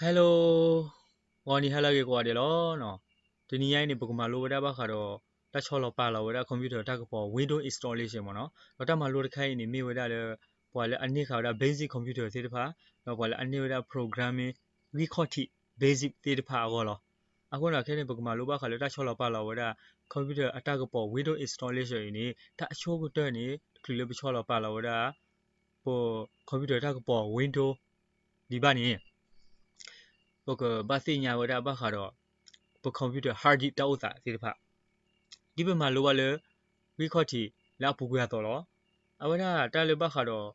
Hello, ဂီၤနံၤဟါလၢအဂ့ၤကိးဂၤဒဲးလီၤ. တနံၤညါအံၤန့ၣ် ပကမၤလိဝဲဒၣ်ဘၣ်ဃးဒီး တၢ်ဆီလီၤပာ်လီၤဝဲဒၣ် computer တၢ်ကပီၤ window installation မ့ၢ်နီၤ. ဒီးတၢ်မၤလိတခါအံၤန့ၣ် မ့ၢ်ဝဲဒၣ်လၢ ပှၤလၢအန့ၢ်ဃာ်ဝဲဒၣ် basic computer သ့ၣ်တဖၣ်, ဒီးပှၤလၢအန့ၢ်ဝဲဒၣ် programming ဂံၢ်ခီၣ်ထံး basic သ့ၣ်တဖၣ်အဂီၢ်လီၤ. အဃိန့ၣ် ခဲအံၤန့ၣ် ပကမၤလိဘၣ်ဃးလၢတၢ်ဆီလီၤပာ်လီၤဝဲဒၣ် computer အတၢ်ကပီၤ window installation အံၤန့ၣ် တၢ်အဆိကတၢၢ်န့ၣ် တချုးလၢပဆီလီၤပာ်လီၤဝဲဒၣ် ပ computer တၢ်ကပီၤ window ဒံးဘၣ်န့ၣ် ပကဘၣ်သ့ၣ်ညါဝဲဒၣ်ဘၣ်ဃးဒီး ပ computer hard disk တၢ်အိၣ်သးသ့ၣ်တဖၣ်, ဒ်ပမၤလိဘၣ်လၢ ဂံၢ်ခီၣ်ထံးလၢအပူၤကွံာ်အသိးလီၤ. အဝဲဒၣ်တၢ်လၢဘၣ်ဃးဒီး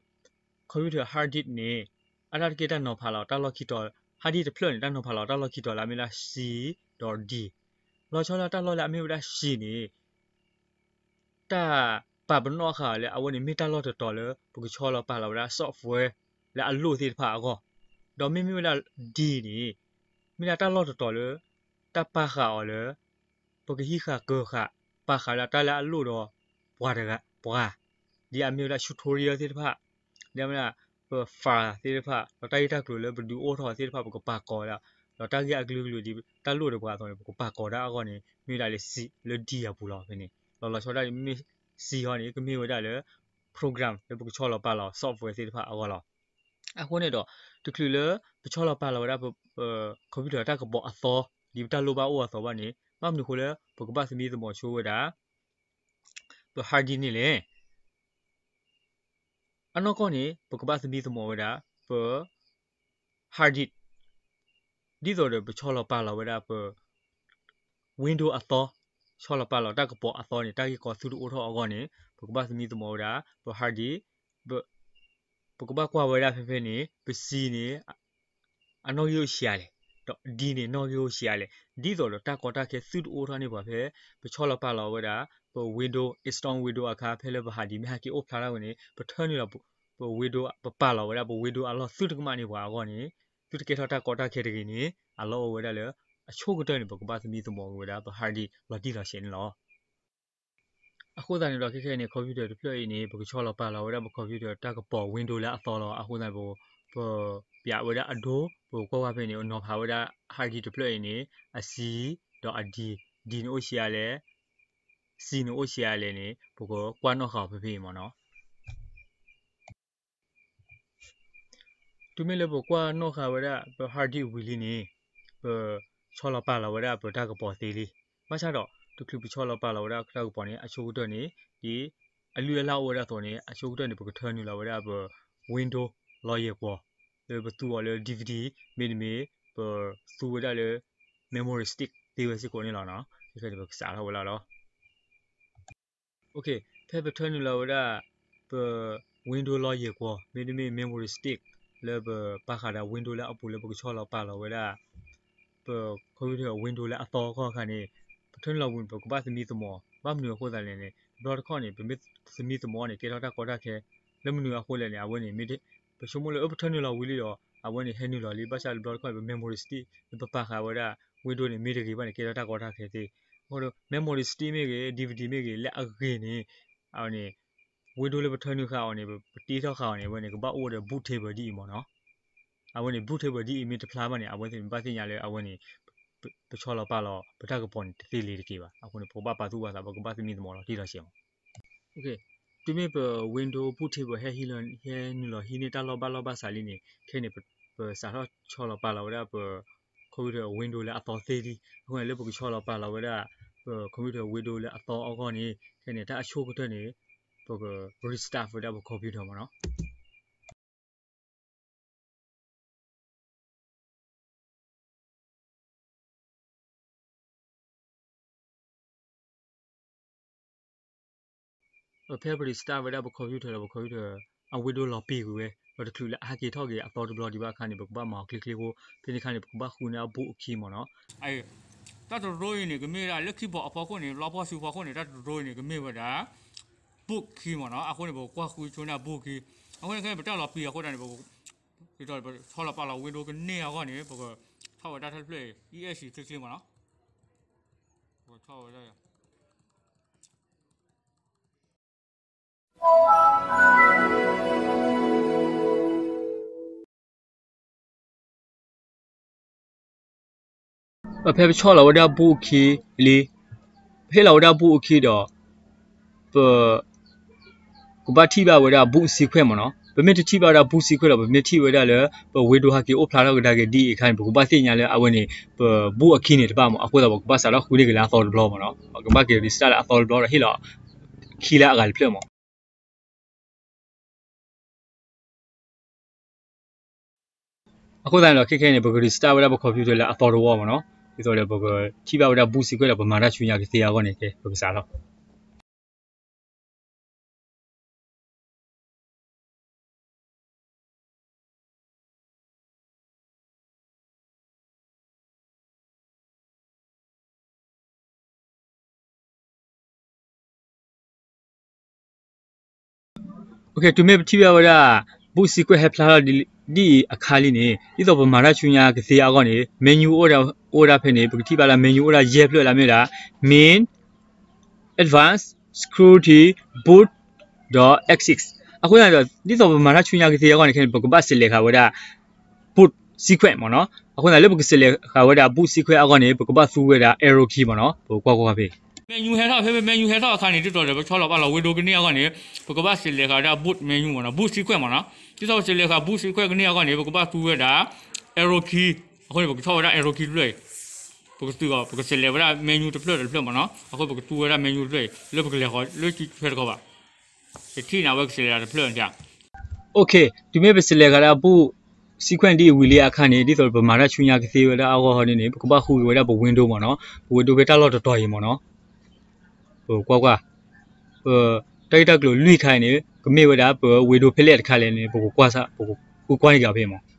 computer hard disk န့ၣ် အတၢ်တက့ၢ်တၢ်နီၤဖးလီၤတၢ်လီၢ်ခံတီၤ, hard disk တဖျၢၣ်န့ၣ် တၢ်နီၤဖးလီၤတၢ်လီၢ်ခံတီၤလၢအမ့ၢ်ဒၣ် C ဒီး D လီၤဆီဒၣ်တၢ်လီၢ်လၢအမ့ၢ်ဝဲဒၣ် C န့ၣ် တၢ်ပာ်ပနီၣ်ဃာ်အီၤလၢအဝဲန့ၣ်မ့ၢ်တၢ်လီၢ်တတီၤလၢ ပကဆီလီၤပာ်လီၤဝဲဒၣ် software လၢအလိၣ်သ့ၣ်တဖၣ်အဂီၢ်, ဒီးမ့မ့ၢ်ဝဲဒၣ် D န့ၣ် မ့ၢ်ဒၣ်တၢ်လီၢ်တတီၤလၢ တၢ်ပာ်ဃာ်အီၤလၢ ပကဟံးဃာ်ကၢၤဃာ် ပာ်ဃာ်ဝဲဒၣ်တၢ်လၢအလိၣ်ဒီးပှၤတဂၤပှၤ, ဒ်အမ့ၢ်ဝဲဒၣ် tutorial သ့ၣ်တဖၣ်, ဒ်အမ့ၢ်ဒၣ် ပ file သ့ၣ်တဖၣ် ဒီးတၢ်ဂ့ၢ်တၢ်ကျိၤလၢပဒုးအိၣ်ထီၣ်သ့ၣ်တဖၣ် ပကပာ်ကီၤဝဲဒၣ်, ဒီးတၢ်ဂ့ၢ်အကလုာ်ကလုာ်ဒ်တၢ်လိၣ်ဒီးပှၤအသိးန့ၣ် ပကပာ်ကီၤဒၣ်အဂီၢ်န့ၣ် မ့ၢ်ဝဲဒၣ်လၢ C လၢ D အပူၤလီၤ. ဖဲန့ၣ် လီၤလီၤဆီဒၣ်တၢ်မ့ၢ် C ဟီန့ၣ် ကမ့ၢ်ဝဲဒၣ်လၢ program လၢပကဆီလီၤပာ်လီၤ software သ့ၣ်တဖၣ်အဂီၢ်လီၤ. အဃိန့ၣ်ဒီး တချုးလၢပဆီလီၤပာ်လီၤဝဲဒၣ်ပ computer တၢ်ကပီၤအသီ ဒ်ပတၢ်လိၣ်ဘၣ်အိၣ်အသိးဘၣ်န့ၣ် ဘၣ်မနုၤအဃိလၢပကဘၣ်သမံသမိးဆိဝဲဒၣ် ပ hard disk န့ၣ်လဲၣ်. အနီၢ်ကီၢ်န့ၣ် ပကဘၣ်သမံသမိးဝဲဒၣ် ပ hard disk ဒ်သိးဒီးပဆီလီၤပာ်လီၤဝဲဒၣ်ပ window အသီ, ဆီလီၤပာ်လီၤတၢ်ကပီၤအသီန့ၣ် တၢ်ဂ့ၢ်ကီသုတအိၣ်ထီၣ်အဂီၢ်န့ၣ် ပကဘၣ်သမံသမိးဝဲဒၣ် ပ hard disk, ပကဘၣ်ကွၢ်ဝဲဒၣ်ဖဲဖဲန့ၣ် ပ C န့ၣ် အနီၣ်ဂံၢ်အိၣ်ဆံးအါလဲၣ်, ဒီး D န့ၣ် နီၣ်ဂံၢ်အိၣ်ဆံးအါလဲၣ်, ဒ်သိးဒီးတၢ်ကီတၢ်ခဲသုတအိၣ်ထီၣ်န့ၢ်ပှၤဖဲ ပဆီလီၤပာ်လီၤဝဲဒၣ် ပ window, install window အခါ ဖဲလၢပ hard disk မ့ၢ်ဟဲက့ၤအိၣ်ဖျါထီၣ်ဝဲန့ၣ် ပထၢနုာ်လီၤပ window, ပပာ်လီၤဝဲဒၣ်ပ window အလီၢ်သုတကမၣ်န့ၢ်ပှၤအဂီၢ်န့ၣ် သုတကဲထီၣ်တၢ်ကီတၢ်ခဲတဂ့ၤန့ၣ် အလီၢ်အိၣ်ဝဲဒၣ်လၢ အဆိကတၢၢ်န့ၣ် ပကဘၣ်သမံသမိးဝဲဒၣ်ပ hard disk လီၤတံၢ်လီၤဆဲးန့ၣ်လီၤ. အဃိသတးန့ၣ်ဒီး ခဲခဲအံၤန့ၣ် computer တဖျၢၣ်အံၤန့ၣ် ပကဆီလီၤပာ်လီၤဝဲဒၣ်ပ computer တၢ်ကပီၤ window လၢအသီလီၤ. အဃိသတးန့ၣ် ပ ပပျးဝဲဒၣ်အဒိ ပကွၢ်ကွၢ်ဖဲန့ၣ် ပနီၤဖးဝဲဒၣ် hard disk တဖျၢၣ်အံၤန့ၣ် အ C ဒီးအ D, D န့ၣ်အိၣ်ဆံးအါလဲၣ်, C န့ၣ်အိၣ်ဆံးအါလဲၣ်န့ၣ် ပကကွၢ်နီၣ်ဃာ်အီၤဖဲဖဲအံၤမ့ၢ်နီၤ. Okay, တုၤမ့ၢ်လၢပကွၢ်နီၣ်ဃာ်ဝဲဒၣ်ပ hard disk ဝံၤလံန့ၣ် ပဆီလီၤပာ်လီၤဝဲဒၣ်ပတၢ်ကပီၤသ့လံ. ဘၣ်ဆၣ်ဒီး တချုးပဆီလီၤပာ်လီၤဝဲဒၣ်တၢ်ကပီၤန့ၣ် အဆိကတၢၢ်န့ၣ် ဒ်အလုၢ်အလၢ်အိၣ်ဝဲဒၣ်အသိးန့ၣ် အဆိကတၢၢ်န့ၣ် ပကထၢနုာ်လီၤဝဲဒၣ်ပ window လီၤယဲၢ်ကွီၤ လၢပသူအီၤလၢ DVD မ့တမ့ၢ် ပသူဝဲဒၣ်လၢ memory stick သ့ဝဲစ့ၢ်ကီးန့ၣ်လီၤ. ခဲခဲန့ၣ် ပကစးထီၣ်ဝဲလီၤလီၤ. Okay, ဖဲပထၢနုာ်လီၤဝဲဒၣ်ပ window လီၤယဲၢ်ကွီၤ မ့တမ့ၢ် memory stick လၢပပာ်ဃာ်ဒီး window လၢအပူၤလၢပကဆီလီၤပာ်လီၤဝဲဒၣ် ပ computer window လၢအသီအဂီၢ်အခါန့ၣ် ပထၢနုာ်လီၤဝံၤ ပကဘၣ်သမံသမိး ဘၣ်မနုၤအဃိသတးလဲၣ်န့ၣ် တဘျီတခီၣ်န့ၣ် ပမ့ၢ်သမံသမိးန့ၣ် ကဲထီၣ်တၢ်ကီတၢ်ခဲ လၢမနုၤအဃိလဲၣ်န့ၣ် အဝဲန့ၣ် ပဆိကမိၣ်လၢ အၢ ပထၢနုာ်လီၤဝံၤလံဒီး အဝဲန့ၣ်ဟဲနုာ်လီၤလံ ဘၣ်ဆၣ်တဘျီတခီၣ်န့ၣ် ပ memory stick လၢပပာ်ဃာ်ဝဲဒၣ် window န့ၣ် မ့ၢ်တဂ့ၤဘၣ်န့ၣ် ကဲထီၣ်တၢ်ကီတၢ်ခဲသ့. အဃိဒီး memory stick မ့ၢ်ဂ့ၤ DVD မ့ၢ်ဂ့ၤ လၢအဂ့ၤန့ၣ် အဝဲန့ၣ် window လၢပထၢနုာ်ဃာ်အီၤန့ၣ် ပတ့ထီၣ်ဃာ်အီၤန့ၣ် အဝဲန့ၣ် ကဘၣ်အိၣ်ဒီး boot table ဒ်အံၤမ့ၢ်နီၤ. အဝဲန့ၣ် boot table ဒ်အံၤမ့ၢ်တဖျါဘၣ်န့ၣ် အဝဲသ့ၣ်န့ၣ် ဘၣ်သ့ၣ်ညါလၢအဝဲန့ၣ် ပဆီလီၤပာ်လီၤ ပတၢ်ကပီၤန့ၣ် တသ့လံၤတက့ၢ်ဘၣ်. အဃိန့ၣ် ပကဘၣ်ပာ်သူၣ်ပာ်သး ပကဘၣ်သမံသမိးလီၤတံၢ်လီၤဆဲးမး. Okay, တုၤမ့ၢ်ပ window boot table ဟဲဟံးလီၤ ဟဲနုာ်လီၤဟံးန့ၢ်တၢ်လီၢ်ဘၣ်လီၢ်ဘၣ်ဆးလံန့ၣ် ခဲန့ၣ် ပစးထီၣ်ဆီလီၤပာ်လီၤဝဲဒၣ်ပ computer window လၢအသီသ့လံ. အဃိန့ၣ် လၢပကဆီလီၤပာ်လီၤဝဲဒၣ်ပ computer window လၢအသီအဂီၢ်န့ၣ် ခဲန့ၣ် တၢ်အဆိကတၢၢ်န့ၣ် ပက restart ဝဲဒၣ်ပ computer မ့ၢ်နီၤ. ဖဲပ restart ဝဲဒၣ်ပ computer ဒီး ပ computer အ window လီၤပံာ်ကွံာ်ဝဲ ဒီးတချုးလၢအဟဲက့ၤထီၣ်က့ၤအသီတဘျီဒံးဘၣ်အခါန့ၣ် ပကဘၣ်မၤအီၤချ့ချ့ဖိ ဖဲန့ၣ်အခါန့ၣ် ပကဘၣ်ဃုန့ၢ်အ boot key မ့ၢ်နီၤ. တၢ်တရိအံၤန့ၣ် ကမ့ၢ်ဝဲဒၣ်လၢ keyboard အဖီခိၣ်န့ၣ် လီဖီၣ်စုဖီခိၣ်န့ၣ် တၢ်တရိအံၤန့ၣ် ကမ့ၢ်ဝဲဒၣ် boot key မ့ၢ်နီၤ. အဃိန့ၣ် ပကကွၢ်ဃုဆိန့ၢ် boot key. အဃိန့ၣ် ခဲန့ၣ် ပတၢ်လီၤပံာ်အဃိသတးန့ၣ် ပက ဒ်သိးပဆီလီၤပာ်လီၤ window ကန့ၢ်အဂီၢ်န့ၣ် ပကထီၣ်ဝဲဒၣ်တၢ်တဖျၢၣ်အံၤ အံၤ အ့ၣ် ဆံးချ့ချ့မ့ၢ်နီၤ. ပကထီၣ်ဝဲဒၣ် ဖဲပဆီၣ်လီၤဝဲဒၣ် boot အခံလံ, ပဟ့ၣ်လီၤဝဲဒၣ် boot အခံဒီး ပ ကဘၣ်ထံၣ်ဘၣ်ဝဲဒၣ် boot sequence မ့ၢ်နီၤ. ပမ့ၢ်တထံၣ်ဘၣ်ဝဲဒၣ် boot sequence ဒီး ပမ့ၢ်ထံၣ်ဝဲဒၣ်လၢ ပ window ဟဲက့ၤအိၣ်ဖျါထီၣ်ကဒါက့ၤဒ်အံၤအခါန့ၣ် ပကဘၣ်သ့ၣ်ညါလၢအဝဲန့ၣ် ပ boot အခံန့ၣ်တဘၣ်မ့ၢ်. အဃိသတး ပကဘၣ်စးထီၣ်ဃုန့ၢ်က့ၤလၢအသီတဘျီမ့ၢ်နီၤ. ပကဘၣ်က့ၤ restart လၢအသီတဘျီဒီး ဟ့ၣ်လီၤခံလၢအဂၤတဖျၢၣ်မ့ၢ်. အဃိသတးန့ၣ်ဒီး ခဲခဲအံၤန့ၣ် ပက restart ဝဲဒၣ်ပ computer လၢအသီတဝီမ့ၢ်နီၤ. ဒ်သိးဒီး ပကထံၣ်ဘၣ်ဝဲဒၣ် boot sequence ဒီး ပမၤတၢ်ဆူညါကသ့အဂီၢ်န့ၣ် ကဲ ပကစးထီၣ် တုၤမ့ၢ်ပထံၣ်ဘၣ်ဝဲဒၣ် boot sequence ဟဲဖျါထီၣ်ဒ်အံၤအခါလံန့ၣ် ဒ်သိးပမၤတၢ်ဆူညါကသ့အဂီၢ်န့ၣ် menu အိၣ်ဝဲဒၣ်ဖဲန့ၣ် ပကထံၣ်ဘၣ်လၢ menu အိၣ်ဒၣ်ယဲၢ်ဖျၢၣ်လၢမ့ၢ်ဝဲဒၣ် main, advance, security, boot ဒီး exit. အဃိသတးဒီး ဒ်သိးပမၤတၢ်ဆူညါကသ့အဂီၢ်န့ၣ် ခဲန့ၣ် ပကဘၣ် select ဃာ်ဝဲဒၣ် boot sequence မ့ၢ်နီၤ. အဃိသတးလၢပက select ဃာ်ဝဲဒၣ် boot sequence အဂီၢ်န့ၣ် ပကဘၣ်သူဝဲဒၣ် arrow key မ့ၢ်နီၤ. ပကကွၢ်ကွၢ်ဖဲ menu ဟဲထီၣ် ဖဲ menu ဟဲထီၣ်အခါန့ၣ် ဒ်သိးဒီး ပဆီၣ်လီၤပာ်လီၤ window ကန့ၢ်အဂီၢ်န့ၣ် ပကဘၣ် select ဃာ်ဝဲဒၣ် boot menu မ့ၢ်နီၤ, boot sequence မ့ၢ်နီၤ. ဒ်သိးပ select ဃာ် boot sequence ကန့ၢ်အဂီၢ်န့ၣ် ပကဘၣ်သူဝဲဒၣ် arrow key. အဃိန့ၣ် ပကဆီၣ်ဝဲဒၣ် arrow key တဖျၢၣ်အံၤ, ပကသူအီၤ ပက select ဝဲဒၣ် menu တဖျၢၣ်ဒီးတဖျၢၣ်မ့ၢ်နီၤ. အဃိပကသူဝဲဒၣ် menu တဖျၢၣ်အံၤ လၢပကလဲၤဃီၤလၢခံထွဲတခီဘၣ်. ယထံၣ်န့ၢ်ဝဲ ပက select တဖျၢၣ်န့ၣ် okay, တုၤမ့ၢ်ပ select ဃာ်ဒၣ် boot sequence ဒ်အံၤဝံၤလံအခါန့ၣ် ဒ်သိးပမၤတၢ်ဆူညါကသ့ဝဲဒၣ်အဂီၢ်ဟီန့ၣ်န့ၣ် ပကဘၣ်ဃုက့ၤဝဲဒၣ်ပ window မ့ၢ်နီၤ, ပ window ဖဲတၢ်လီၢ်တတီၤအံၤမ့ၢ်နီၤ. ပကွၢ်ကွၢ်, ပ တၢ်ဂ့ၢ်တၢ်ကျိၤလွံၢ်ခါအံၤန့ၣ် ကမ့ၢ်ဝဲဒၣ်ပ window ဖဲလဲၣ်တခါလဲၣ်န့ၣ် ပကကွၢ်စၢ် ပကဃုကွၢ်န့ၢ်က့ၤအီၤဖဲမ့ၢ်.